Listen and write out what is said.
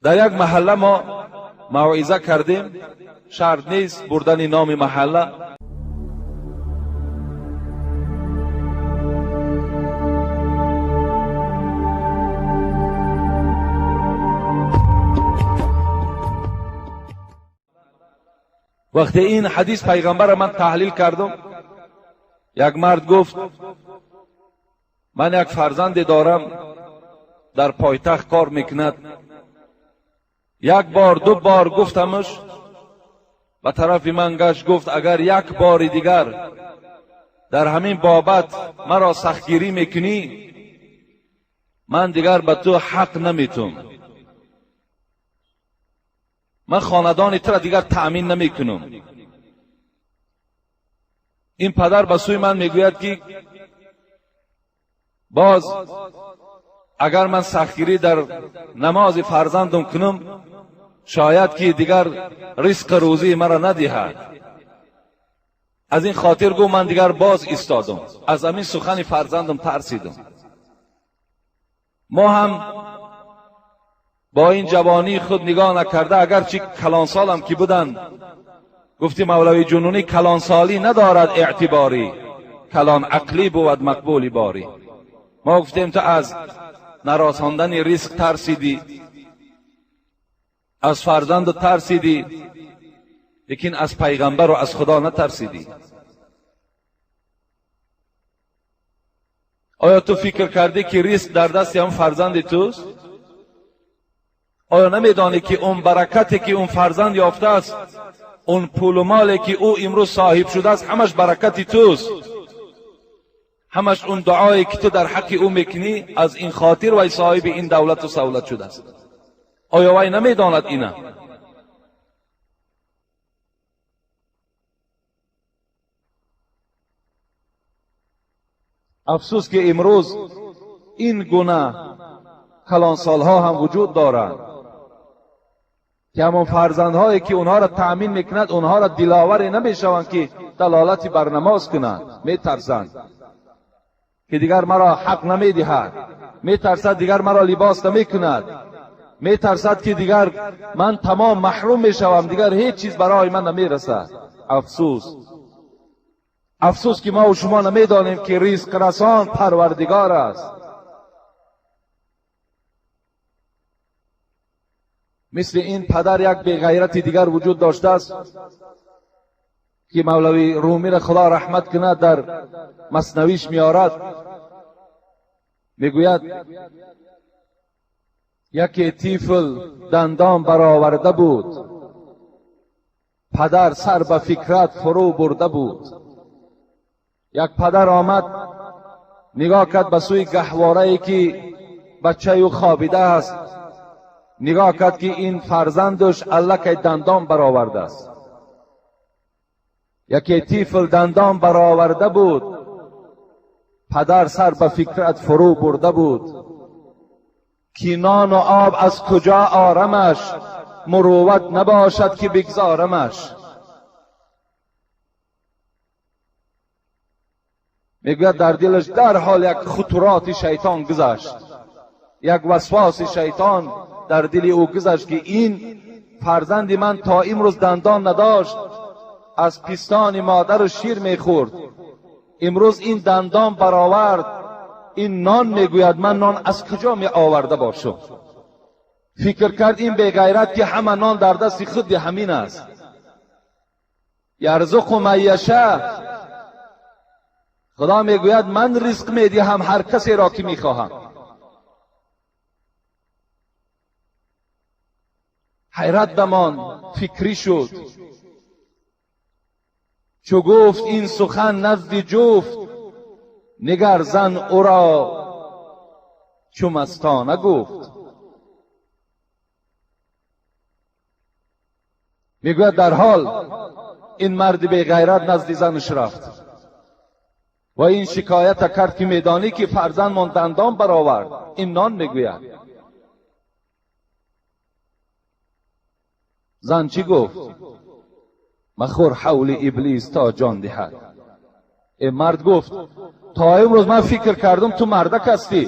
Дар як маҳалла мо мавъиза кардем, шарт нест бурдани номи маҳалла. Вақте ин ҳадис пайғамбарро ман таҳлил кардам, як мард гуфт: ман як фарзанде дорам, дар пойтахт кор мекунад. Як бор, ду бор гуфтамаш, ба тарафи ман гашт, гуфт: агар як бори дигар дар ҳамин бобат маро сахтгирӣ мекунӣ, ман дигар ба ту ҳақ наметум, ман хонадони туро дигар таъмин намекунам. Ин падар ба сӯи ман мегӯяд, ки боз агар ман сахтгирӣ дар намози фарзандам кунам, шояд ки дигар ризқу рӯзии маро надиҳад. Аз ин хотир гӯ ман дигар боз истодам, аз ҳамин сухани фарзандам тарсидам. Мо ҳам бо ин ҷавонии худ нигоҳ накарда, агарчи калонсолам ки буданд, гуфти мавлавӣ ҷунунӣ калонсолӣ надорад эътиборӣ, калон ақлӣ бувад мақбули борӣ. Мо гуфтем ту аз нарасондани ризқ тарсидӣ, аз фарзанду тарсидӣ, лекин аз пайғамбару аз худо натарсидӣ. Оё ту фикр кардӣ, ки ризқ дар дасти ҳам фарзанди туст? Оё намедонӣ, ки он баракате, ки он фарзанд ёфтааст, он пулу моле, ки ӯ имрӯз соҳиб шудааст, ҳамаш баракати туст? Ҳамаш он дуое, ки ту дар ҳаққи ӯ мекунӣ, аз ин хотир вай соҳиби ин давлату савлат шудааст. Оё вай намедонад ина? Афсӯс, ки имрӯз ин гуна калонсолҳо ҳам вуҷуд доранд, ки ҳамон фарзандҳое, ки онҳоро таъмин мекунад, онҳоро диловаре намешаванд, ки далолати бар намоз кунанд. Метарсанд, ки дигар маро ҳақ намедиҳад, метарсад дигар маро либос намекунад, метарсад, ки дигар ман тамом маҳрум мешавам, дигар ҳеҷ чиз барои ман намерасад. Афсӯс, афсӯс, ки мо шумо намедонем, ки ризқрасон парвардигор аст. Мисли ин падар як беғайрати дигар вуҷуд доштааст, ки мавлавӣ румиро худо раҳмат кунад, дар маснавиш меорад, мегӯяд: яке тифл дандон бароварда буд, падар сар ба фикрат фурӯ бурда буд. Як падар омад, нигоҳ кард ба сӯи гаҳворае, ки бачаи ӯ хобидааст, нигоҳ кард, ки ин фарзандаш аллакай дандон баровардааст. Яке тифл дандон бароварда буд, падар сар ба фикрат фурӯ бурда буд, ки нону об аз куҷо орамаш, мурувват набошад, ки бигзорамаш. Мегӯяд, дар дилаш дарҳол як хутуроти шайтон гузашт, як васвоси шайтон дар дили ӯ гузашт, ки ин фарзанди ман то имрӯз дандон надошт, аз пистони модару шир мехӯрд, имрӯз ин дандон баровард, ин нон мегӯяд, ман нон аз куҷо меоварда бошам? Фикр кард ин беғайрат, ки ҳама нон дар дасти худи ҳамин аст. Ярзуқу ман яша, худо мегӯяд, ман ризқ медиҳам ҳар касеро, ки мехоҳам. Ҳайрат дамон фикрӣ шуд, чу гуфт ин сухан назди ҷуфт, нигар зан ӯро чу мастона гуфт. Мегӯяд, дарҳол ин марди беғайрат назди занаш рафт ва ин шикоята кард, ки медонӣ, ки фарзандмон дандон баровард, ин нон мегӯяд. Зан чӣ гуфт? Махӯр ҳавли иблис то ҷон диҳад. Э мард гуфт: то имрӯз ман фикр кардам, ту мардак ҳастӣ.